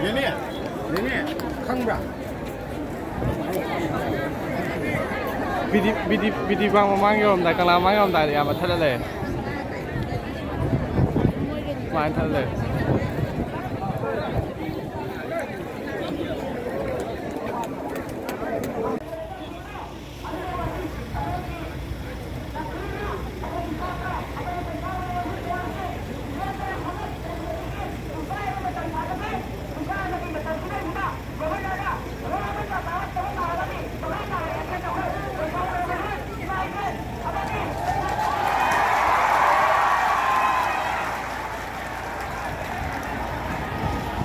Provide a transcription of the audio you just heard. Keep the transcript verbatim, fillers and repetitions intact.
ꯅꯦꯅꯦ, ꯅꯦꯅꯦ, ꯈꯪꯕ꯭ꯔꯥ? ꯕꯤꯗꯤ, ꯕꯤꯗꯤ, ꯕꯤꯗꯤ ꯕꯥꯡ ꯃꯃꯥꯡ ꯌꯧꯔꯝꯗꯥꯏ, ꯀꯪꯂꯥ ꯃꯃꯥꯡ ꯌꯧꯔꯝꯗꯥꯏꯗ ꯌꯥꯝꯕ ꯊꯠꯂ ꯂꯩꯔꯦ꯫ ꯁꯨꯃꯥꯏꯅ ꯊꯠꯂ ꯂꯩꯔꯦ꯫